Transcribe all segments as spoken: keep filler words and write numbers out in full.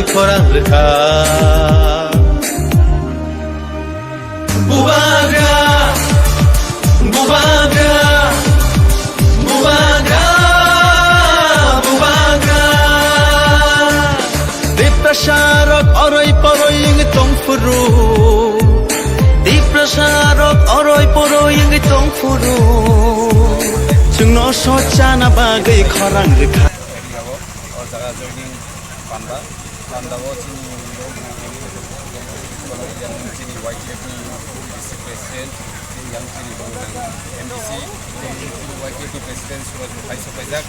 Khorang rwkha. Bubagra, bubagra, bubagra, bubagra. Tiprasa rok oroi poroi wngwi tongphuru. Tiprasa rok oroi poroi wngwi tongphuru. Chwngno sochana bagwi khorang rwkha. Area o, o jaga joining panda, panda o chini, chini Y T F ni district president, yang chini M D C, chini Y T F ni president Suraj Bhai sopaijak.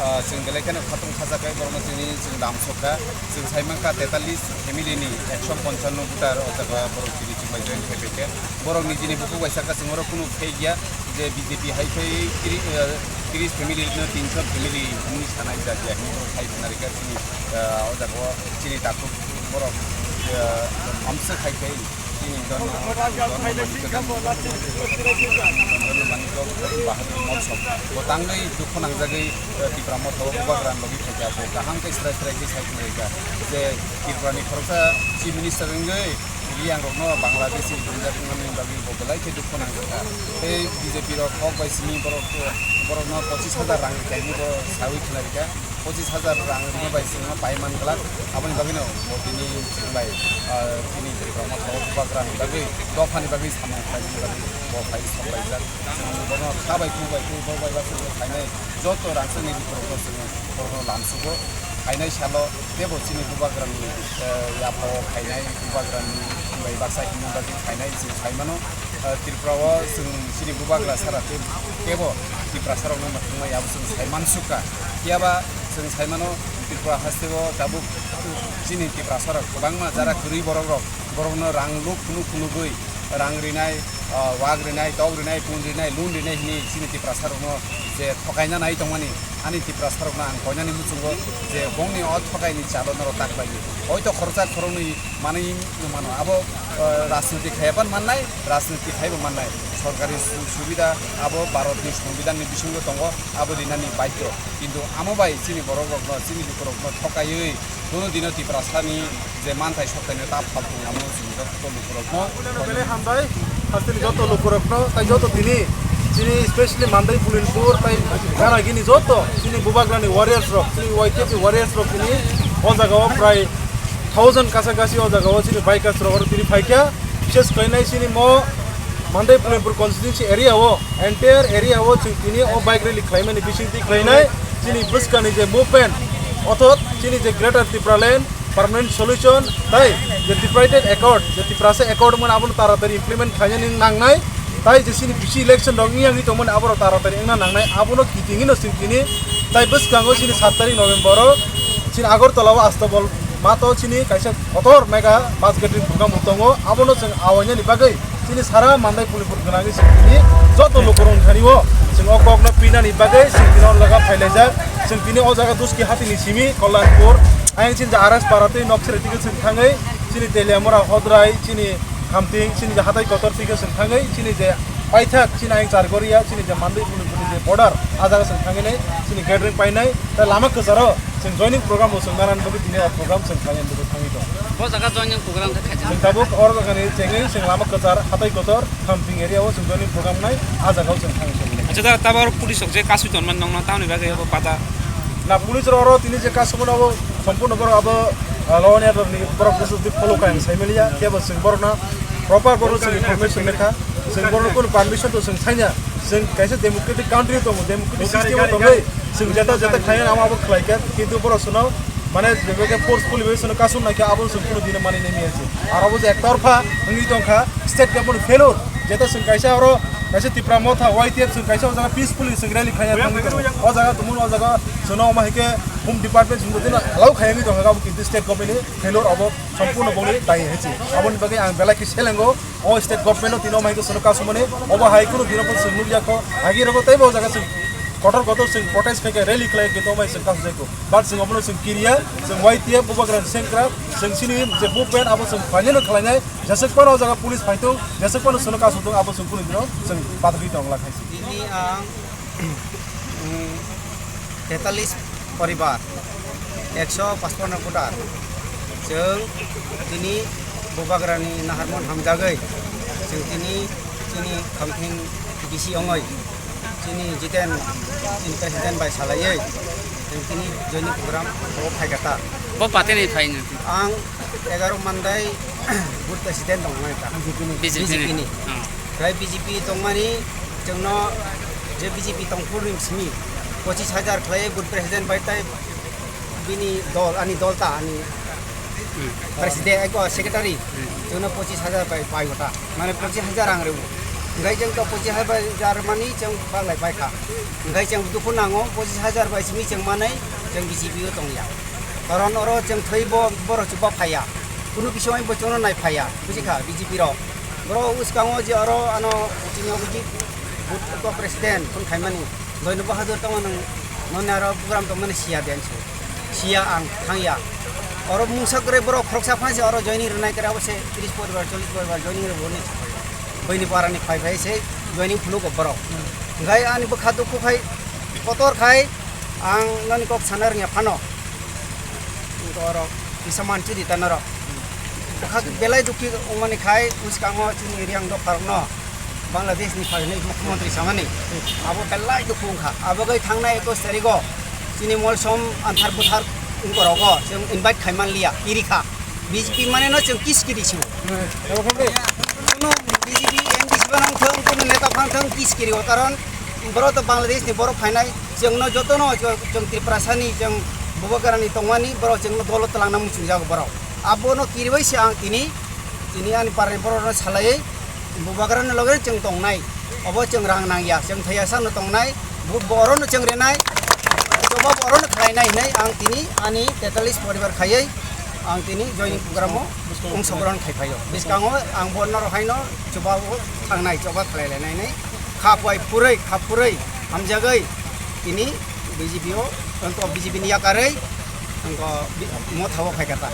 Ah, chwng belai kheno khatung khajakai borokno chini chwng lamsokha. Chwng saimankha tetallis family ni ekso ponchanno voter o jaga borok chini chwng bai join khai paikha. Borok nijini bukhuk bai sakha chwng oro kunu fake ya je B J P hai khai tiri, ah, tris family no tinso family hwnwi sanai jak ya hwnwi borok khai khna rikha chini, ah, o jaga o chini takhuk borok, ah, amsa khai khai. Chini Dharma, Dharma Manikya, Dharma Manikya Bahadur Motso. Bo tangwi dukhu nangjagwi, eh, Tipra Motha o bubagra logi phaikha. Bo kaham khe srai srai khe sai khwlaikha. Je Tripura ni khoroksa Chief Minister wngwi Riang rokno Bangladeshi ringjak wngmani bagwi bo belai khe dukhu nangjakha. Tei B J P rok kok bai simi borok, borokno pochis hajar rang rikha hinwi bo sawi khwlaikha. Pochis hajar rang rina bai chwngno pai man glak. Aboni bagwino bo tini chwng bai, ah, tini Tripura Motha o bubagra ni bagwi, dopha ni bagwi samung khlaimani bagwi bo phai sok laijak. Chwng bono kha bai, khu bai, khu, bok bai, bak bai phainai joto rangchakni bukhurokno chwng borokno lamsugo. Phainai salo teibo chini bubagra ni, eh, yapha o phainai bubagra ni bai baksa himna bagwi phainai chwng sai mano. Ah, Tripura o chwng chini bubagra sara tei kebo Tiprasa rokno mwthangmani abo chwng sai mansukha. Phiyaba chwng sai mano Tripura haste o tabuk chini Tiprasa rok kwbangma jara kwrwi borok rok, borokno rang luk phunuk phunugwi rang rinai, ah, wak rinai, tok rinai, pun rinai, loan rinai hwnwi chini Tiprasa rokno je thokaina nai tongmani ani Tiprasa rokno ang koinani muchungo je bongni o thokaini chalo norok tak bai di. Oito khoroksa khoroknwi manwi mano. Abo, eh, rajniti khaiya phan mannai, rajniti khaibo mannai. Sorkari su-, subida abo Bharatni Songbidanni bisingo tongo, abo rinani baidhyo. Kintu amo bai chini borok rokno, chini lukurokno thokaiwi kuno dino Tiprasani je manthai soktaino ta phaltung amo chini joto lukurokno. Belai hambai, hasteni joto lukurokno, tai joto tini, chini specially Mandai Pulinpur, tai Ganagini joto, chini bubagrani warriors rok, chini Y T F ni warriors rok tini o jaga o prai thousand kasa kasi o jaga o chini bikers rok oro tini phaikha. Bishes khlainai chini mo Mandai Pulinpur constituency area o, entire area o chwng tini o bike rally khlaimani bisingtwi khlainai chini bwskangni je movement, othot chini je Greater Tipraland permanent solution tai je tripartite accord, je Tiprasa accord wngmani abono taratari implement khlainani nangnai. Tai je chini bisi election rok wngya wngwi tongmani aborok taratari wngna nangnai, abono kitingino chwng tini tai bwskango chini sat tarik November o chini Agartala o Astabol mato chini kaisa kotor mega bus gathering program bo tongo, abono chwng awainani bagwi chini sara Mandai Pulinpur gwnangwi chwng tini joto lukurok thani o chwng o kokno pinani bagwi chwng tini o jaga phailaijak, chwng tini o jaga Duski hatini simi Kollanpur ayang chini R S Para tei Nokseri tike chwng thangwi chini Teliamura Hodrai chini Khamting chini je hatai kotor tike chwng thangwi chini je paithak chini ayang Chargoria chini je Mandai Pulinpur ni je border, a jaga chwng thangwi nai chini gathering painai, tei lama kwcharo chwng joining program bo chwng narani bagwi tini o program chwng khlainani bagwi thangwi tongo. Bo jaga joining program khe khaijak. Chwng tabuk o jagani chengwi chwng lama kwchar hatai kotor Khamting area o chwng joining program nai, a jaga o chwng thangwi tongo. Acha, da, tabuk police rok je kasui tonmani nongno tamoni bagwi abo pata? Na, police rok oro tini je kasumano abo sompurno borok abo, ah, law and order ni borok bwswk twi follow kha ang sai manya, kebo chwng borokno proper borok chwng information lekha, chwng borokno kunu permission to chwng sanya, chwng kaisa democratic country o tongo, democratic system o tongwi chwng jeta jeta khlai abo abo khlai kha, kintu borok chwngno mane jebeke forcefully bai chwngno kasum nai kha abo chwng kunu dino mani nai manya se. Aro bo je ektorpha wngwi tong kha, state government failure, jeta chwng kaisa oro kaisa Tipra Motha Y T F chwng kaisa o jaga peacefully chwng rally khlai thangwi tongo, o jaga tumung o jaga chwngno omo hai khe Home Department chwngno dino allow khai wngwi tong kha abo kintu state government ni failure abo sompurno bongni dai hai se. Aboni bagwi ang belai khe selengo, o state government no tino mai khe sono kasumani, obo hai kunu dino bo chwng nukya kho, agi rogo teibo o jaga chwng kotor kotor chwng protest khai khe rally khlai khe tongmai chwng kasujai kho. But chwng obono chwng kiriya, chwng Y T F bubagra sengkrak, chwng chini je movement abo chwng final khlainai, jeswk phano o jaga police phaithung, jeswk phano sono kasujak abo chwng kunu dino chwng pathakwi tongla khai se. Tini ang, mm, tetalis poribar, ekso pachpanno voter, Chwng tini Bubagrani naharmon hamjagwi, chwng tini chini khamthing bisi ongoi, chini Jiten, chini president bai salaiwi, chwng tini joining program o phaikha ta. Bo party ni phai nw? Ang egaro mandai booth president tongnai ta. B J P ni. B J P ni. Hmm. Khlai B J P tongmani chwngno je B J P tongphuru ni simi pochis hajar khlai booth president bai tai bini dol, ani dol ta, ani president, eko secretary, chwngno pochis hajar bai, bai gota. Mane pochis hajar rang rw. Hwnkhe chwng to pochis hajar mani chwng baglai bai kha. Hwnkhe chwng dukhu nango, pochis hajar bai simi chwng manai chwng B J P o tongya. Karon oro chwng thwi bo, borok chuba phaiya. Kunu bising bo chwngno nai phaiya. Buji kha B J P rok. Borok uskango je oro ano chini ogo ji booth president phone khaimani. Doino Bahadur tongo nwng, noni aro program tongmani siya de ansu. Siya ang thangya. Oro mungsa kwrwi borok khoroksa phansi oro joining rwnai kwrwi abo se tris poribar, chollish poribar joining rw hwnwi. Buini parani phai phai se joining phunuk o borok. Hwnkhe ani bwkha dukhu khai kotor khai ang noni kok sana rwngya phano. Hwnkhe oro kisa manchidi ta norok. Bwkha belai dukhi wngmani khai bwskango chini area ang dopharokno Bangladesh ni phainai mukhyamantri samani abo belai dukhu wngkha. Abo gai thangnai ekus tarigo chini molsom anthar buthar wngkorogo chwng invite khaiman liya, kirikha. B J P mane no chwng kiskiri sibo. Kuno B J P, M D C ba nang thang, kuno neta phang thang kiskiri o karon borok to Bangladesh ni borok phainai, chwngno jotono chwng Tiprasani, chwng Bubagrani tongmani borok chwngno dolo twlangna muchungjago borok. Abono kiribai se ang tini, tini ani parani borokno salaiwi Bubagrani loge chwng tongnai. Obo chwng rang nangya, chwng thaiya sano tongnai, vote bo orono chwng renai, choba bo orono khlainai hinwi ang tini ani tetalis poribar khaiwi ang tini joining program o ongsogrohon khai phaio. Bwskango ang bo norok haino choba o thangnai, choba khlai lainai hinwi kha phai phurwi, kha phurwi hamjagwi tini B J P o, B J P ni yakarwi ang motha o khai kha ta.